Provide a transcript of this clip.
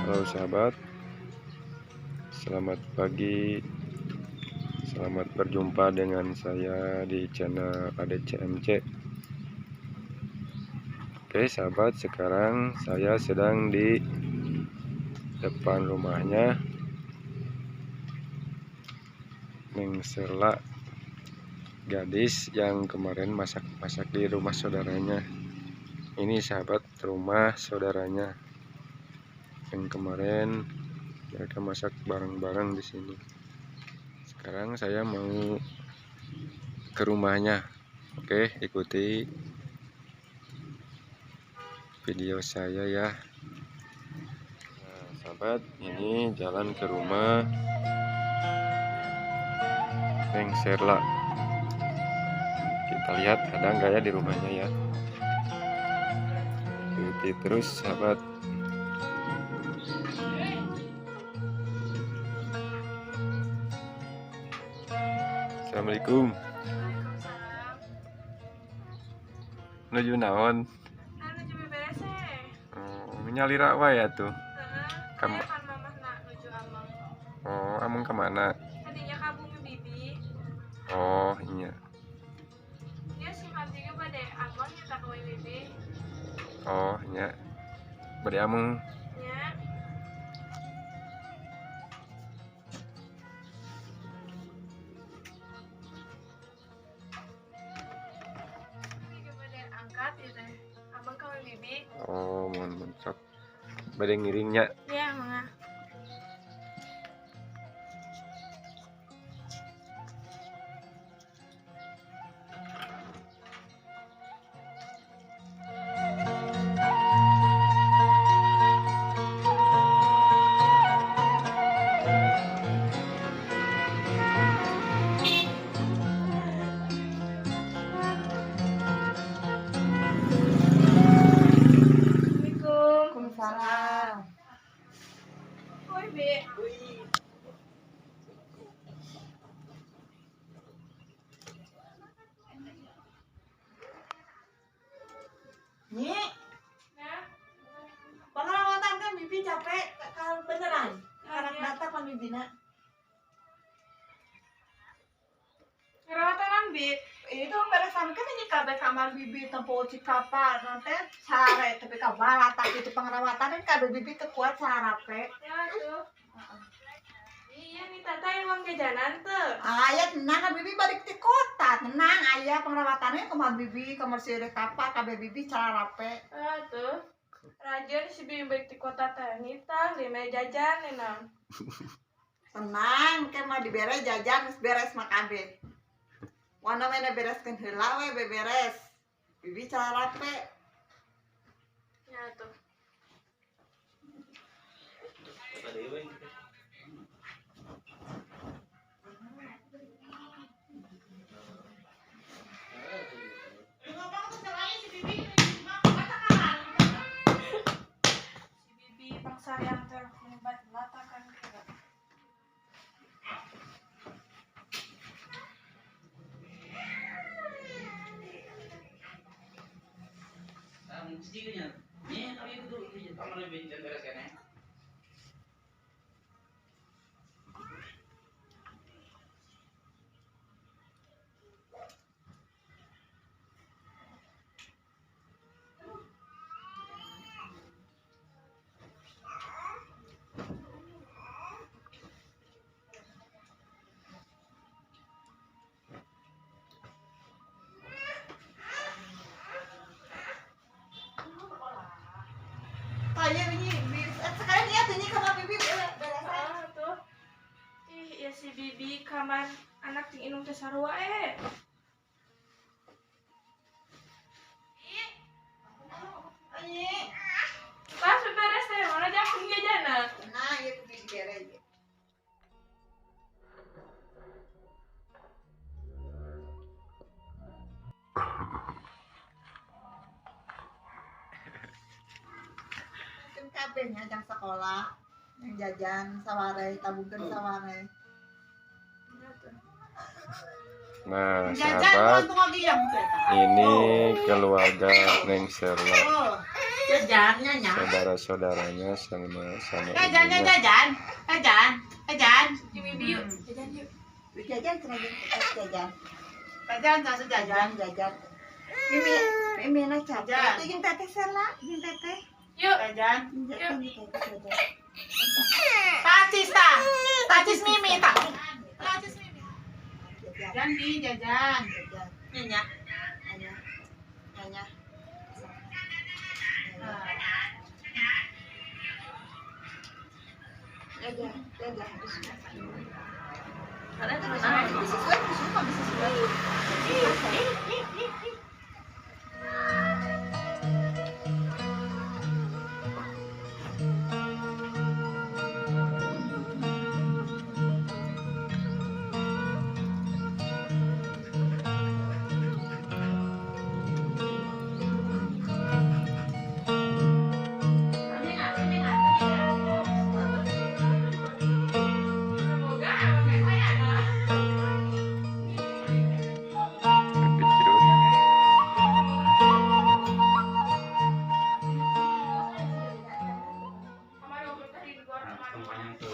Halo sahabat, selamat pagi, selamat berjumpa dengan saya di channel ADCMC. Oke sahabat, sekarang saya sedang di depan rumahnya Neng Serla, gadis yang kemarin masak-masak di rumah saudaranya. Ini sahabat, rumah saudaranya yang kemarin mereka masak bareng-bareng di sini. Sekarang saya mau ke rumahnya. Oke, ikuti video saya ya. Nah, sahabat, ini jalan ke rumah Neng Serla. Kita lihat ada nggak ya di rumahnya ya. Ikuti terus sahabat. Assalamualaikum. Waalaikumsalam. Nuju naon? Nuju beberes. Oh, nyalira wae atuh. Heeh. Kan mamah nak nuju amang. Oh, amang kemana? Tadinya ka bumi bibi. Oh, iya. Iya sih abdi ge bade amang nyata ka bibi. Oh, iya. Bade amang. Nya. Oh, mohon sok. Bade ngiringnya. Iya, mangga. Waalaikumsalam. Oi, Bi. Nyi, Nah, pengerawatan kan bibi capek kalau beneran. Karena data kan bibi nak. Ngerawatan kan, Bi? Itu beresan kan ini kabeh kamar bibi tempo cikapa nanti sare tapi kabalata itu pengerawatan kan kabeh bibi teu kuat sarape. Ya tuh. Iya nih tata yang uang jajanan tuh. Aya tenang kan bibi balik di kota tenang aya pengerawatannya kamar bibi kamar si kapa kabeh bibi sarape. Ah tuh. Rajin si bibi balik di kota teh nita lima jajan nih nang. Tenang ke mah dibere jajan geus beres mah kabeh. Wana mana bereskeun heula we beberes. Bibi sarape. Ya tuh. Si bibi pangsarian teh menibat latakan kira. Aya ini Si Bibi kamar anak jeung indung teh sarua eh. Anyi. Pas beres teh mana jang jajana. Nah, ieu kudu dibere ieu. Mungkin kabeh nya jang sekolah, yang jajan saware, tabungkeun saware. Nah, Jajan sahabat, untung lagi yang ini keluarga Neng Serla, Oh, jajannya nya. saudara-saudaranya sama sama Jajannya ibunya. jajan. Jajan, jajan. Jeung Bibi yuk, jajan yuk. Jajan cenah jeung jajan. Jajan langsung jajan. Jajan, jajan. Mimi, mimi na capek. Jajan. Tuh jeung teteh Serla, jeung teteh. Yuk. Jajan. Jeung teteh jajan. Tacis ta. Tacis Mimi ta. Tacis Mimi. Jajan, Jajan di jajan. jajan. Nyonya. Nanya. Nanya. Jajan, jajan. Karena Bisa sesuai, bisa sesuai. Ih, ih, ih.